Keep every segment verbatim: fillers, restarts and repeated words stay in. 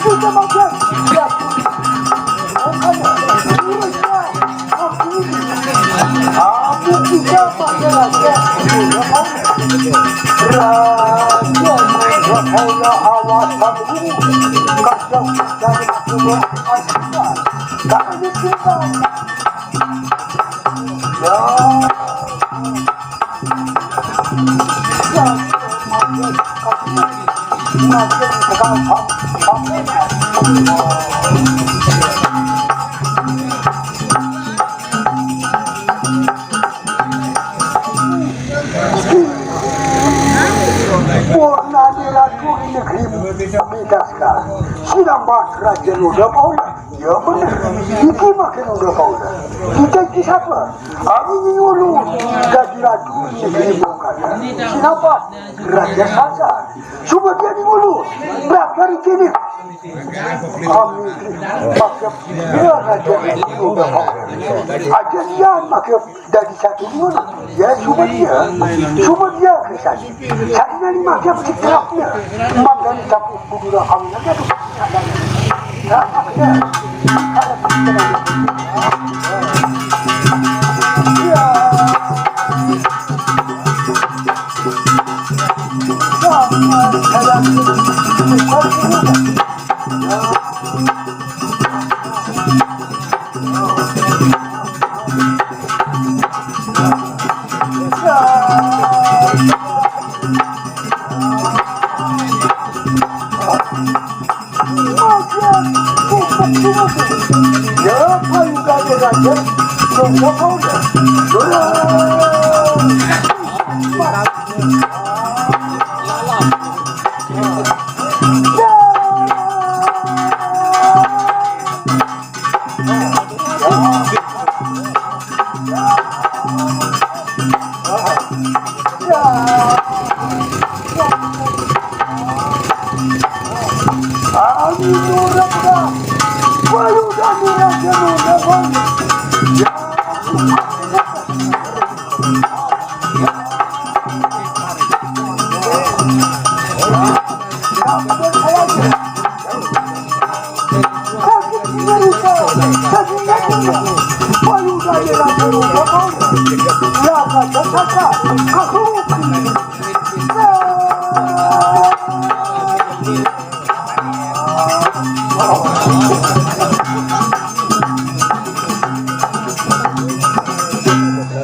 Aku bisa pakai raja. Raja, raja, awas kamu. Kacau dari aku. Kami suka. Ya. Purna di ratu di negeri Medaska. Sudah mbah raja Nuda Paula. Ya bener. Iki makin udah Paula. Kita iki siapa? Aku ini dulu. Jadi ratu di negeri Bongkana. Siapa? Raja Sasa. Cuma dia di dulu. Berapa hari kini? Kami pakai dia raja Nuda Paula. Aja dia pakai dari satu dulu. Ya, cuma dia. Cuma dia ke sana. Satunya lima dia mesti terapnya. Memang dari satu kudu kami aja tuh.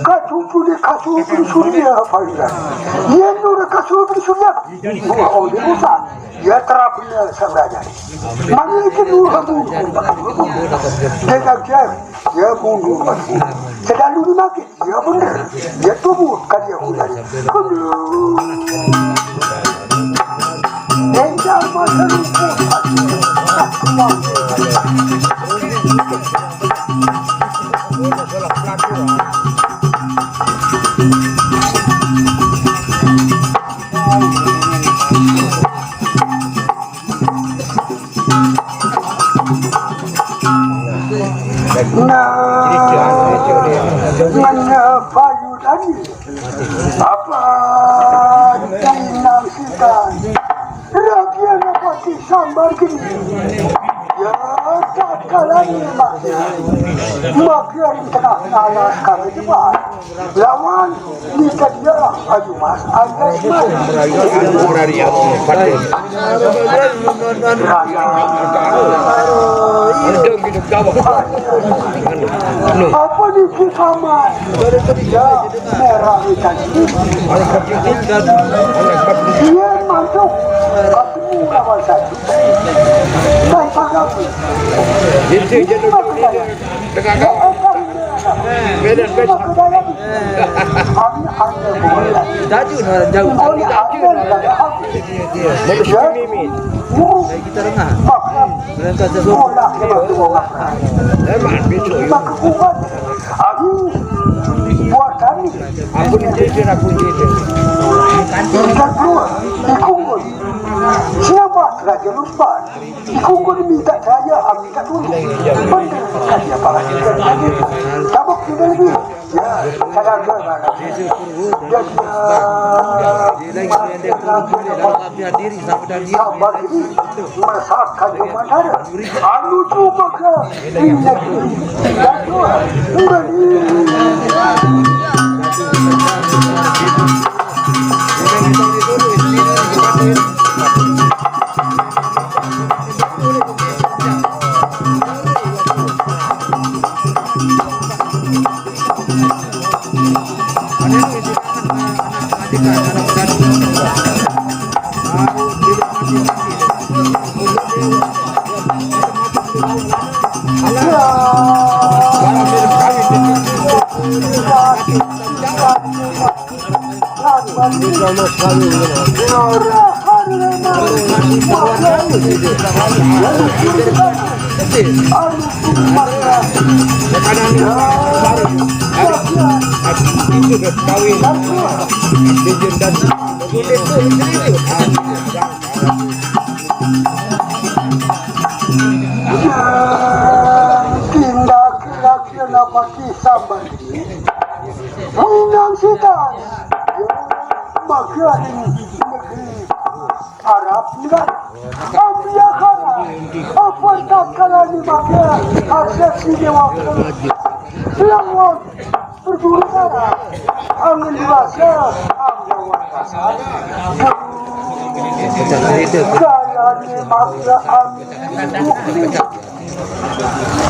Kasupu de kasupu de surya, Pak Lurah. Yen ora kasupu de surya, oh, oh, de rusak. Ya terapnya sebenarnya. Mana itu dulu kamu? Dia tak jam. Ya mundur, Pak. Selalu dimakai. Ya bener. Ya tubuh kali aku tadi. Bener. Enggak masalah. Nah, mana payu tadi? Apa dinang kita? Rakyat apa disambar gini? Ya, tak kalah ni masih. Makin tengah nalar kami cepat. Lawan, ni tadi ya, ayo mas, ayo mas. Murari, murari, ya, paten. Raya. Ada gitu, gawat. Anu, anu. Apa ni kita mas? Ya, merah ikan ini. Dia masuk. Aku lawan satu. Saya paham. Jadi, jadi, jadi. Tengah kau. Beda, beda. Jauh, nah, jauh. Jauh, nah. Dia, dia. Mana si Mimi? Dari kita tengah. Berangkat sesuatu. Emang besok, ya. Aku buat kami. Aku ni jujur, aku jujur. Tinggal keluar. Ikut. Siapa? Raja Lukman. Ikungkun minta saya, ah, minta tolong. Bener. Ya, para kita ini. Tabuk kita lebih. Ya, saya ada. Ya, dia. Sabar ini. Masakan yang mana? Anu tu maka. Ini. Ya, tu. Udah di. Tindak laki-laki apa kisah bagi? Minang sitan. Bagi negeri Arab ni kan. Ambil akal. Apa tak kalah ni bagi akses ni dewa. Lawan berburu darah. Angin dewasa. Angin dewasa. Kalah ni bagi amin.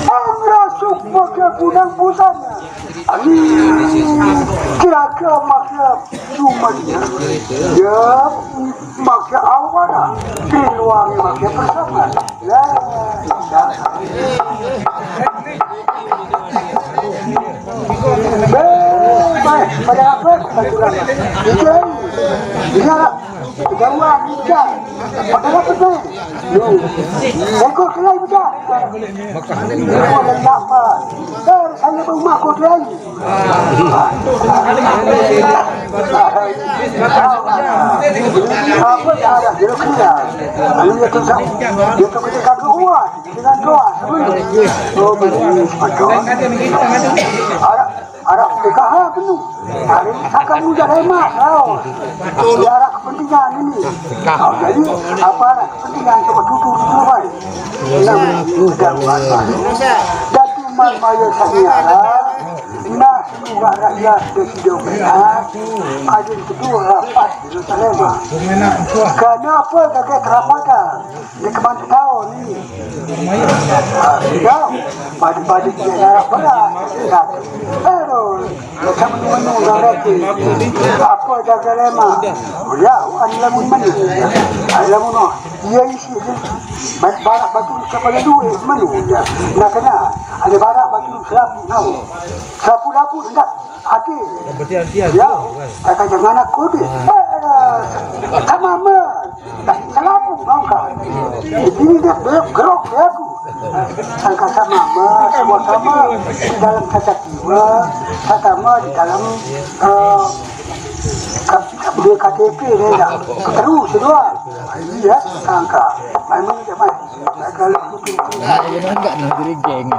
Ang rasuk maka gunang busana. Ani kira-kira maka cuma dia. Ya, maka awara. Keluar maka persamaan. Ya, ya. Baik, baik. Pada apa? Pada apa? Ijai. Ijai. Gawang, ijai. Pada apa tu? Yo. Ekor kelai besar. Ekor lelapa. Saya berumah kau kelai. Apa tak ada? Dia kena. Lalu dia tu, dia tu kena kagak kuat. Dengan doa. Oh, betul. Ada, ada P K H tu. Ada misalkan muda hemat. Tahu. Dia ada kepentingan ini. Tahu. Jadi, apa ada kepentingan sama tutur itu, kan? Yang tidak bermanfaat. Datu Marmaya Saniara, nah, semua rakyat dia sudah benar. Ada yang kedua, rapat di Jerusalem. Kenapa gagal kerapatan? Dia kemana tahu ni? Ya, pada-pada dia darah berat. Aduh, macam menu-menu dah reti. Apa jaga lema? Oh ya, ada lamun menu. Ada lamun oh. Dia isi je. Barak batu kepala duit menu dia. Nak kena. Ada barak batu serapu tahu. Serapu-rapu enggak. Hati. Berarti hati hati. Ya, kata jangan aku dia. Sama amat. Selalu mau kau. Ini dia, dia gerok dia aku. Sangka sama amat, sama-sama di dalam kata jiwa, sama di dalam eh, kap- kap- dia K T P ni dah. Terus kedua. Iya, sangka. Main dia main. Kalau Dia nunggak nak jadi geng.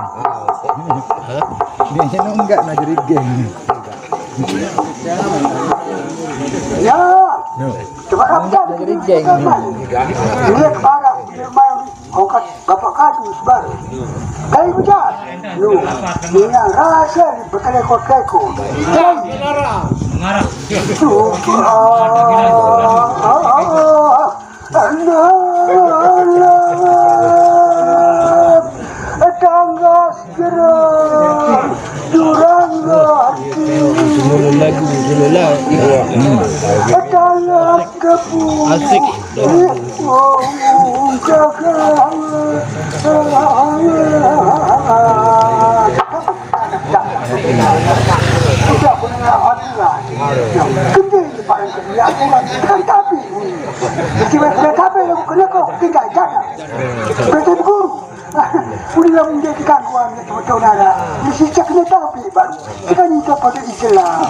Dia nunggak nak jadi geng. Ya. Coba nak jadi geng. Dia kepala. Dia main. Kau kat bapak kadu sebar. Dari hujan. Lu. Dia rasa berkali-kali. Dari. Subhanallah. Tangga segera jurang hati. Dulu lagu, dulu lagu. Dalam debu. Asik. Jaga. Tidak punya aturan. Yang penting paling kerja aturan. Kan tapi. Mesti boleh kereta api lagu kena kau tinggal jaga. Berarti guru. Boleh lah menjadi gangguan ya teman-teman ada. Mesti cek kereta api baru. Sekarang kita pada Islam.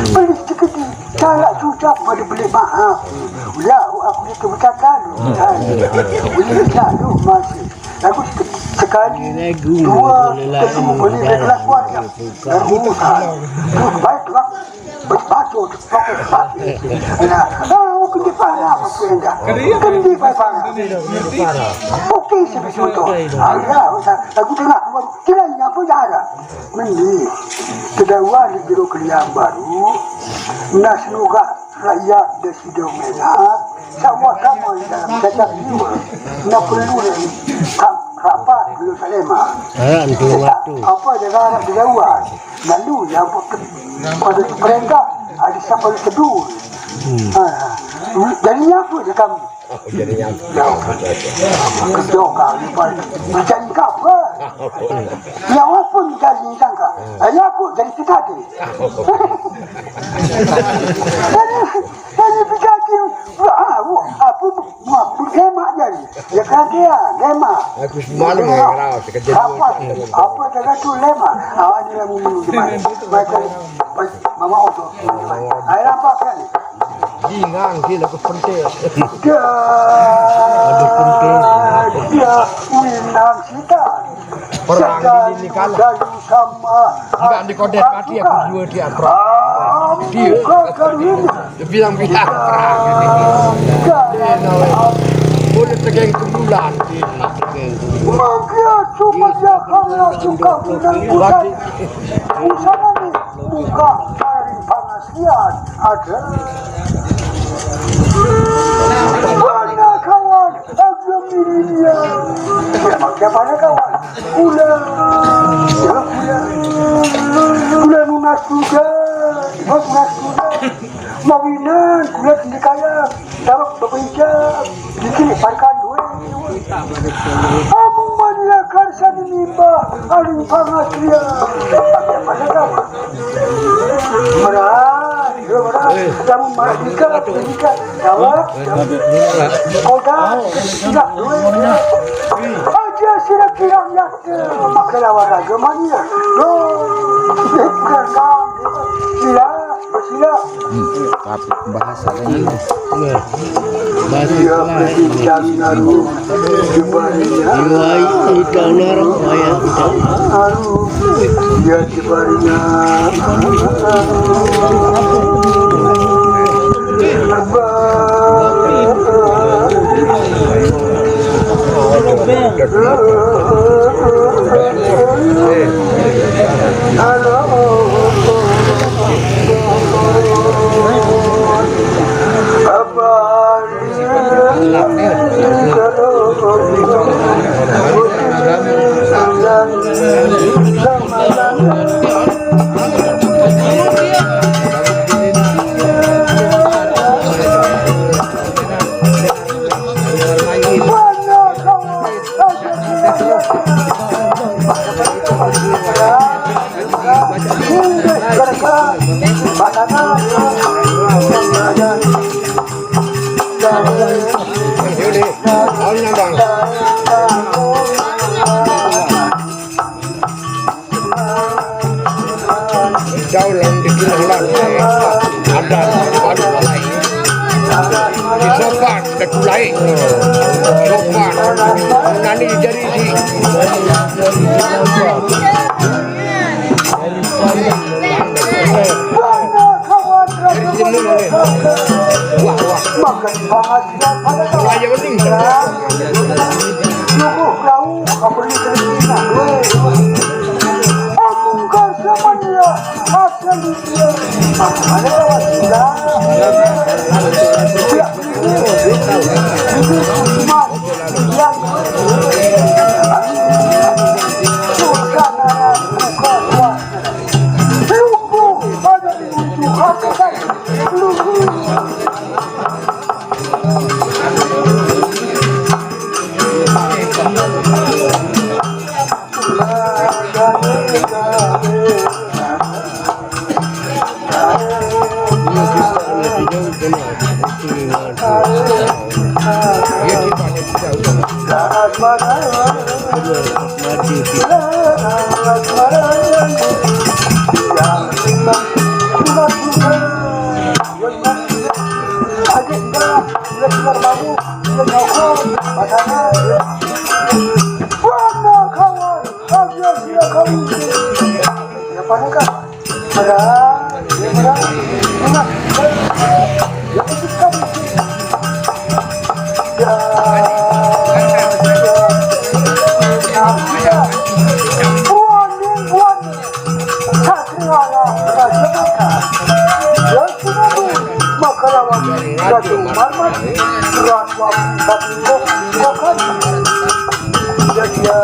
Boleh sedikit cara susah pada boleh maaf. Ya, aku itu bercakap. Boleh tak lu masih. Lagu sedikit. Kali dua, ketemu boleh berkelas kuat ya. Baik, baik. Baik, baik. Nah, ah, oke, dia faham apa yang dah. Kan dia faham. Oke, sebab tu. Ah, ya, aku dengar. Kira apa dah ada. Mending. Kedua, di Jero Keliang baru. Nah, semoga rakyat di Sido Menak sama-sama dalam satu jiwa. Nah, perlu lagi. Rapat belum selesai. Ah, antu waktu. Apa dia nak dijawab? Lalu yang pada perintah ada siapa teduh. Hmm. Ha. Jadi apa dia kami? Oh, jadi yang. Ya. Kerja kami pada. Macam apa? Yang apa jadi sangka? Hanya aku jadi sekali. Jadi, jadi sekali. Ah, apa? Wah, hemat jadi. Ya kan dia, hemat. Aku semalam yang ngerau sekejap. Apa? Apa kata tu hemat? Ah, ni yang minum. Baik, baik. Mama oto. Ayo nampak kan? Jingang dia lagu pentil. Dia, dia minang sita. Perang ini kalah. Enggak di kodes mati aku dua dia perang. Dia. Dia bilang-bilang perang. Boleh tegeng kumpulan. Maka cuma dia kami langsung kampung dan pusat. Pusat ni buka dari pangasian ada. Mana kawan? Aku milenial. Siapa, siapa ada kawan? Kula. Ya, kula. Kula nunas kuda. Nunas kuda. Mawinan, kula tinggi kaya. Tarok bepeja. Tinggi parkan duwe. Amu mania karsa nimba. Aling pangatria. Siapa, siapa ada kawan? Merah. Kamu marah juga, juga. Jawab. Koda, tidak duit. Aja sira kirang yakin. Pakai lawan raga mania. Loh, bukan kau. Sila, sila. Hmm, tapi bahasa kan ini. Iya, bahasa. Iya, lain. Iya, itu orang kaya. Aduh, iya, Jauh lang di kilang lang, eh, ada baru mulai. Di sopan, di kulai. Sopan. Nani jadi si. Wah, wah. Ayo, mending. Ya, paling kan. Ada, ya, ada. Enak. Ya, itu kan. Ya, ya, ya. Buan, buan. Satria Raja Mata. Ya, Makalawan Ratu Marmat, Ratu Batu Kokan. Jadi, ya,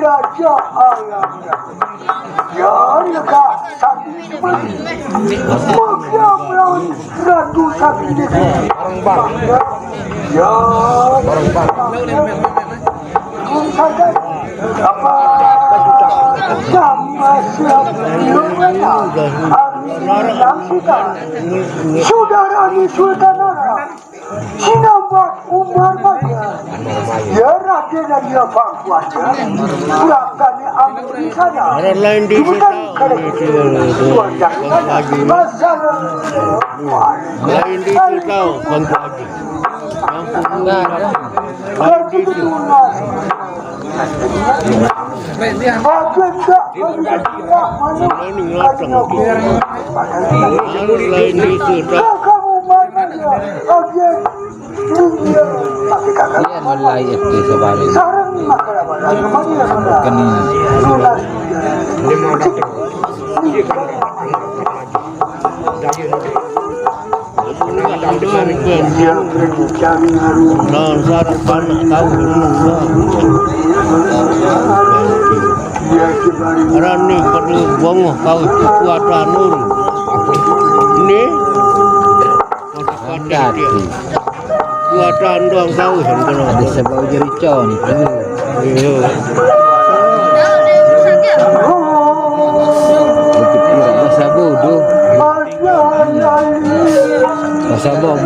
Raja alam. Ya, lega sakit seperti. Maka melawan ratu sakit negeri. Ya, barang-barang. Apa? Sama siap. Lumanya. Amin. Saudara di Sultan Arab. Sinambat Umar Maya. Ya, Raden Arya Bangkuaca. Pulangkan amri saya. Orang lain di Bukan situ. Kalau itu, itu. Tuan yang Bangkuaca. Masalah. Lain di situ tahu, Bangkuaca. Yang punya. Enggak ada. Lain di situ. Iya, mulai itu sebalik. Kena. Dasar panak kau. Rani pada bongah kau kekuatan nur. Ni. Mati. Kekuatan doang kau yang kena. Ada sebab jericon. Iya. Bahasa bodoh. Pasal bom.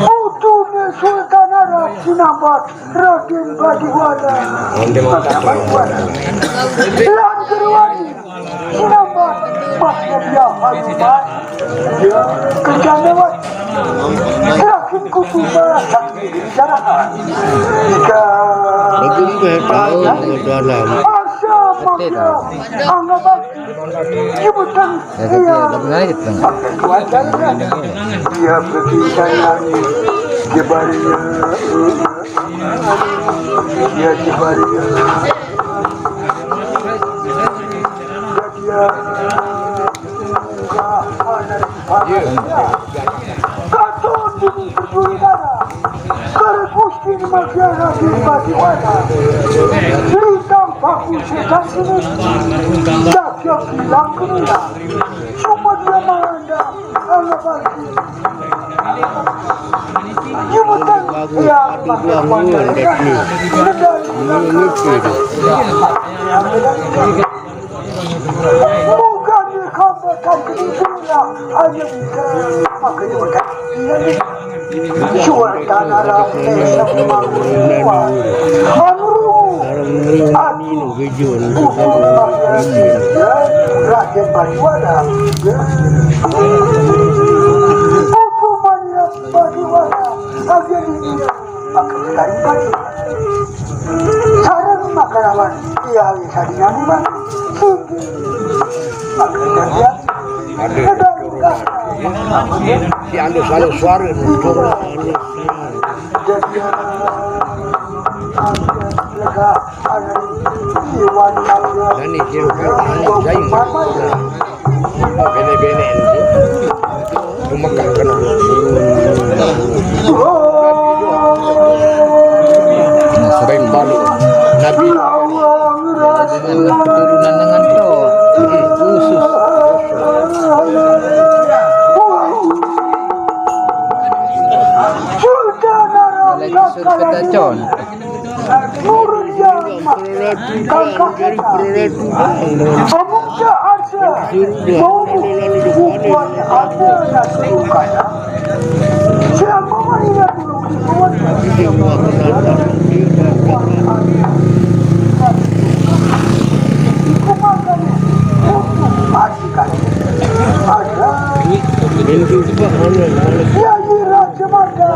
Putu ni Sultan Arab Sinambat Raden Badiwala. Lan Gerwani. Kenapa? Pas dia Hanuman, dia kencang lewat. Terakhir kutuba sakti di jarahan. Jika Bagus tu hebat. Dalam. Asa makia anggapan jemputan dia. Pakai kuat jalan. Dia pergi jalan. Dia baring. Dia di baring. Dia. Katon dini berjuridara. Kare Gusti Magya Raden Badiwala. Lintang baku setan dini. Jaga bilang dunia. Cuma dia melanda. Anak bangku. Dia bukan. Dia pakai kuat. Kendali. Bukan dikatakan gembira, hanya bisa pakai otak. Suara tanah ramai sama mangkuk. Amru. Aku. Rakyat Banyuwangi. Aku banyak Banyuwangi. Aku ini. Maka dari Banyuwangi. Sarang makalawan iya bisa dinyanyikan. Ada keturunan. Si alus-alus suara. Dan ni dia, ni Zain. Bene-bene ni. Mekah kena. Baik balu. Nabi. Keturunan dengan tu. Khusus. Lagi suruh kita con. Pemuda Arsa. Bukan ada nak suruh kaya. Selama mana dia dulu di bawah. Kau makan. Ada. Dia ni Raja Mata.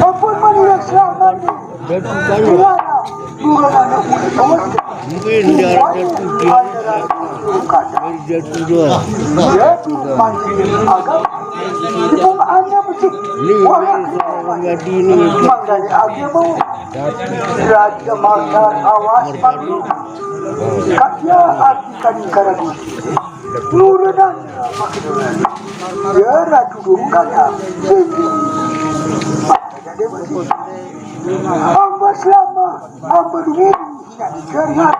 Ampun, mani yang selamat. Mungkin dia ada tu dia. Dia tu mandi agama. Ibu hanya betul. Ni orang jadi ni. Mangga ni agama. Raja Mata awas malu. Katya ati kani karagu. Nurunan. Ya, Ratu Durung Kaya. Sini. Hamba selama, hamba dunia, jadi keringat.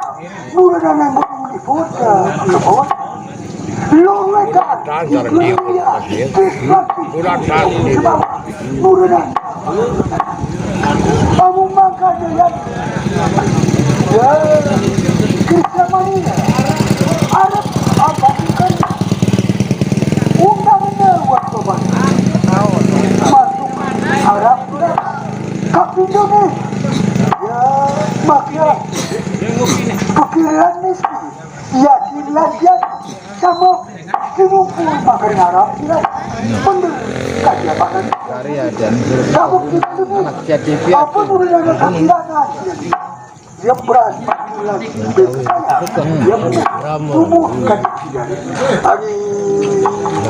Nurunan yang berumur di kota, ke bawah. Loreta, di dunia, di suatu. Nurunan. Kamu makan dengan ya, Krisna Mania. Arab apa bukan? Undangnya waktu masuk Arab sudah. Tapi ini ya, makanya pikiran miskin. Yakin latihan sama sinumpu makan Arab sudah. Bener. Kajian makan. Karya dan Kamu gitu nih. Anak T V. Apa dulu yang kehilangan? Dia beras, dia tubuh kan tidak. Hari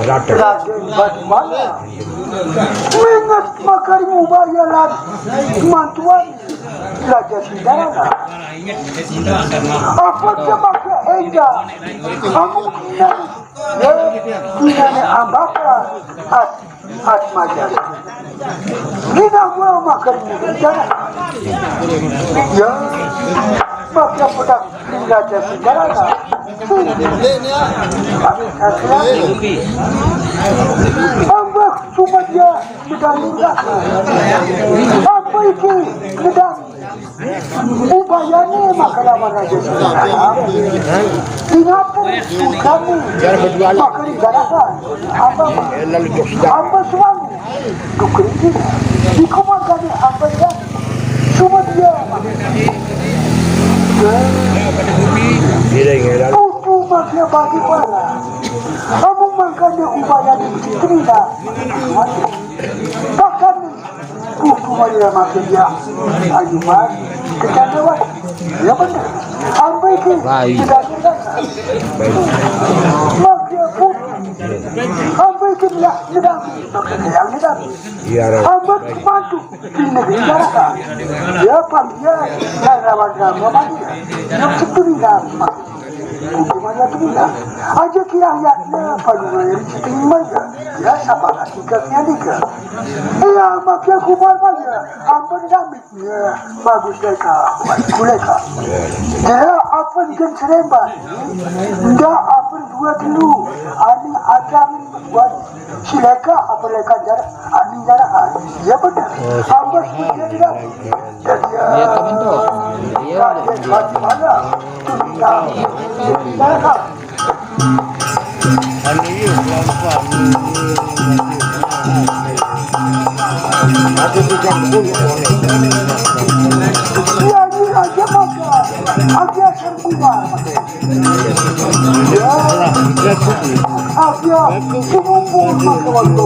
Raden Batmana. Mengat makarimu bayaran mantuan Raja Sindana. Apa dia pakai enggak? Kamu kena, ya, kena ambaka. At maja. Gina gua makan muda. Ya. Makan pedang raja segala. Ambek cuma dia pedang. Apa itu pedang? Upayane makalawan raja Singaraja. Singapura kami makali garakan. Apa? Apa suami? Dukriki. Di kumagani apa ya? Cuma dia. Tutu makia bagi pala. Kamu makanya upayane Citrina. Bahkan Kuku Maria makin dia. Ayo, Mas. Kecanda, Mas. Ya, bener. Sampai ke. Baik. Tidak, tidak. Mas, ya, Bu. Sampai ke dia. Tidak. Makin dia, tidak. Iya, Ro. Sampai ke Batu. Di negeri Jakarta. Ya, Pak, dia. Ya, rawan drama, Pak, dia. Yang seperti drama. Hukumannya tu bilang, aja kira ayatnya, paduan yang sitting mereka. Ya, siapa lagi katanya tiga. Iya, makin kubar aja. Ampun, kami. Ya, bagus mereka. Mereka. Dia apa bikin seremban? Ndak apa dua dulu. Ani ada angin buat. Sileka apa leka jarak? Ani jarak. Iya, benar. Apa sih dia bilang? Iya, teman tu. Iya, ada. Iya, ini aja maka. Aja serbuka. Ya. Aja. Sumumpu maka waktu.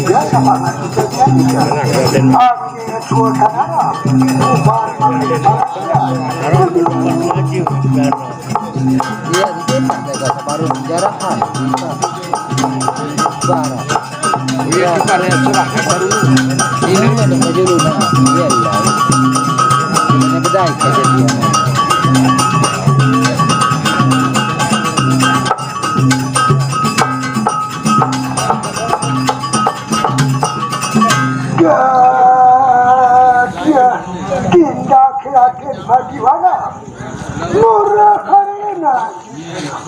Ya, sama. Aja. Iya, itu tak jaga separuh sejarah kan. Sejarah. Iya, itu kan yang serah baru. Ini ada dulu, nah. Iya, iya. Ini bedai kejadian. Ya, ya, tindak yakin bagaimana? Murah karena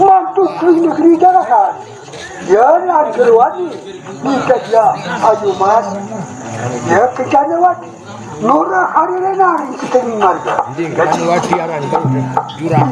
mantuk ke negeri daratan. Ya, Nanggurwani, kita dia, ayo, Mas. Ya, ke sana, Wan. Nora harire nari kita ni marga. Jadi kan wati aran jurang.